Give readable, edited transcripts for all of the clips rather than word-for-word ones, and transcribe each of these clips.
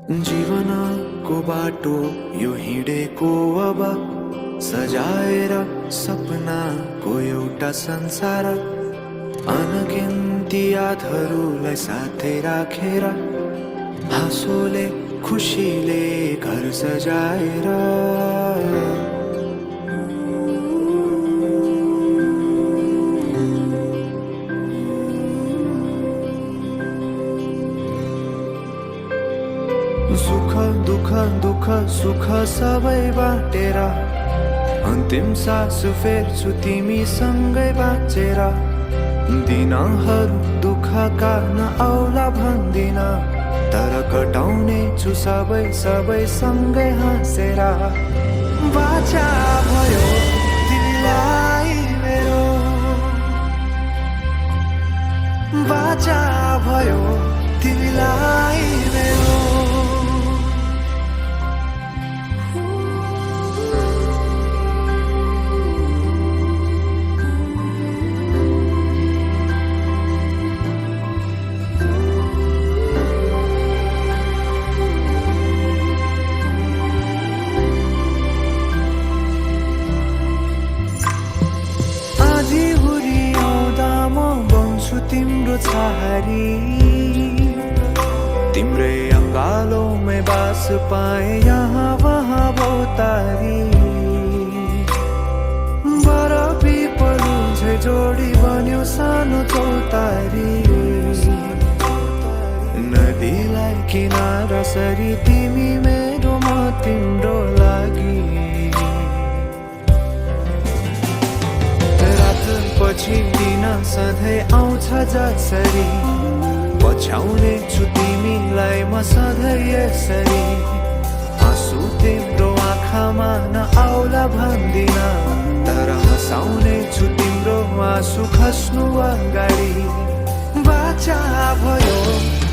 जीवनको बाटो यो हिँडेको अब सजाएर सपनाको एउटा संसार अनगिन्ती यादहरूलाई साथै राखेर हाँसोले खुसीले घर सजाएर सुख दुःख दुःख सुख सबै बाटेर अन्तिम सास फेर्छु तिमीसँगै बाँचेर दिनहरू दुःखका नआउला भन्दिन तर कटाउने छु सबै सबै सँगै हाँसेर बाचा भयो तिमीलाई मेरो बाचा भयो तिमीलाई मेरो तिम्रो छहारी तिम्रै अङ्गालोमै बास पाए यहाँ वहाँ बहुतारी बरफी पलु झै जोडी बन्यो सानो चौतारी नदीलाई किनारा सरी तिमी मेरो म तिम्रो लागि पछि दिन सधैँ आउँछ जसरी पछ्याउने छु तिमीलाई म सधैँ यसरी आँसु तिम्रो आँखामा नआउला भन्दिन तर हँसाउने छु तिम्रो आँसु खस्नु अगाडि बाचा भयो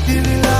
तिमीलाई